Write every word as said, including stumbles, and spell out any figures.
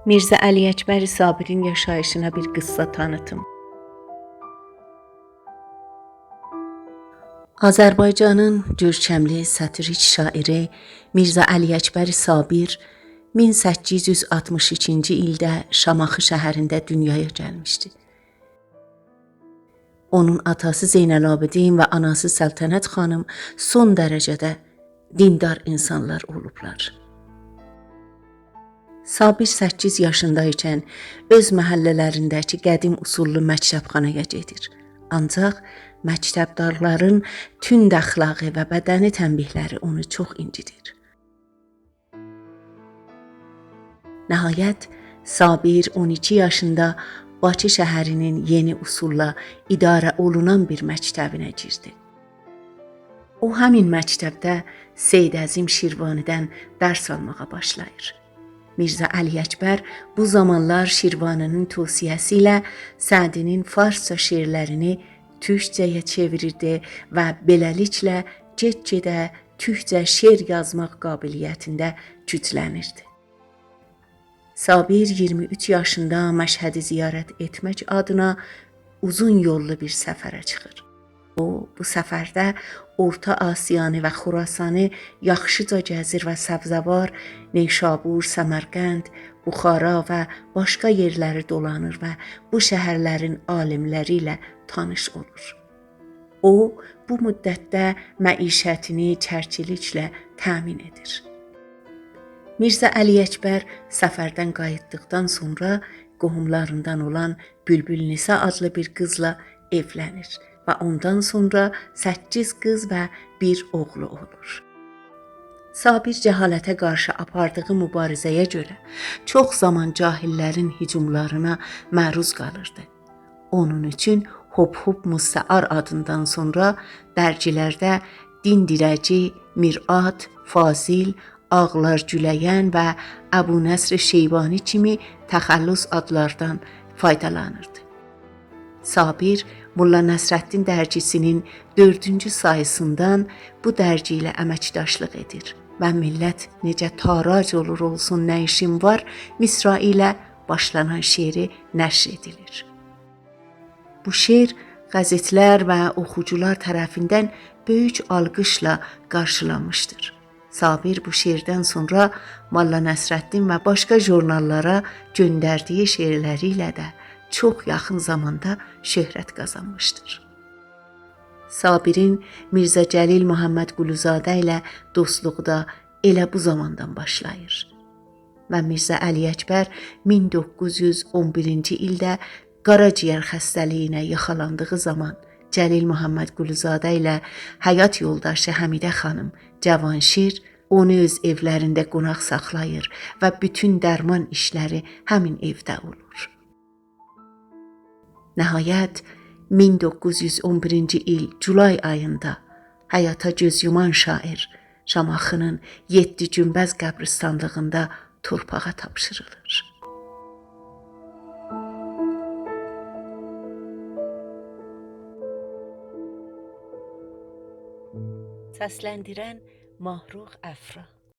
میرزه علی‌اکبر صابرین یاشاییشینا بیر قیسسا تانیتیم. آذربایجانین گؤرکملی ساتیریک شاعری میرزه علی‌اکبر صابر مین سککیز یوز آلتمیش ایکینجی ایلده شاماخی شهرینده دونیایا گلمیشدی. اونون آتاسی زین‌العابدین و آناسی سلطنت خانیم سون درجه‌ده دیندار اینسانلار اولوبلار. صابر سککیز یاشیندا ایکن اؤز محله‌لرینده‌کی قدیم اصوللو مکتبخانایا گئدیر. آنجاق مکتبدارلارین تند اخلاقی و بدنی تنبیه‌لری اونو چوخ اینجیدیر. نهایت، صابر اون ایکی یاشیندا باکی شهرینین یئنی اصوللا اداره اولونان بیر مکتبینه گیردی. او، همین مکتبده سید عظیم شیروانی‌دن درس آلماغا باشلاییر. میرزه علی‌اکبر بو زامانلار شیروانی‌نین توصیه‌سی ایله سعدی‌نین فارسجا شعرلرینی تورکجه‌یه چئویریردی و بئله‌لیکله گئت-گئده تورکجه شعر یازماق قابلیتینده گوجلنیردی. صابر اییرمی اوچ یاشیندا مشهدی زیارت ائتمک آدینا اوزون یوللو بیر سفره چیخیر. او، بو سفرده اورتا آسیانی و خراسانی یاخشیجا گزیر و سبزوار، نیشابور، سمرقند، بخارا و باشقا یئرلری دولانیر و بو شهرلرین عالیملری ایله تانیش اولور. او، بو مدتده معیشتینی چرکیلیکله تأمین ائدیر. میرزه علی‌اکبر سفردن قاییتدیقدان سونرا قوهوملاریندان اولان بولبول‌نسا آدلی بیر قیزلا ائولنیر و اوندان سونرا سککیز قیز و بیر اوغلو اولور. صابر جهالته قارشی آپاردیغی موباریزه‌یه گؤره چوخ زامان جاهل‌لرین هجوملارینا معروض قالیردی. اونون اوچون هوپ هوپ مستعار آدیندان سونرا درگیلرده دین دیرگی، مرآت، فاضل، آغلار گوله‌ین و ابونصر شیبانی کیمی تخلص آدلاردان فایدالانیردی. صابر ملا نصرالدین درگیسی‌نین دؤردونجو ساییسیندان بو درگی ایله امکداشلیق ائدیر و «میللت نئجه تاراج اولور اولسون، نه ایشیم وار» مصرعی ایله باشلانان شعری نشر ائدیلیر. بو شعر قزئتلر و اوخوجولار طرفیندن بؤیوک آلقیشلا قارشیلانمیشدیر. صابر بو شعردن سونرا ملا نصرالدین و باشقا ژورناللارا گؤندردیگی شعرلری ایله ده چوخ یاخین زاماندا شهرت قازانمیشدیر. صابرین میرزه جلیل محمد قلی‌زاده ایله دوستلوغو دا ائله بو زاماندان باشلاییر. و میرزه علی‌اکبر مین دوققوز یوز اون بیرینجی ایلده قاراجیگر خسته‌لیگینه یاخالاندیغی زامان جلیل محمد قلی‌زاده ایله حیات یولداشی حمیده خانیم جوانشیر اونو اؤز ائولرینده قوناق ساخلاییر و بوتون درمان ایشلری همین ائوده اولور. نهایت، مین دوققوز یوز اون بیرینجی ایل جولای آییندا حیاتا گؤز یومان شاعر شاماخی‌نین یئددی گونبز قبرستانلیغیندا تورپاغا تاپشیریلیر. سسلندیرن ماهرخ افرا.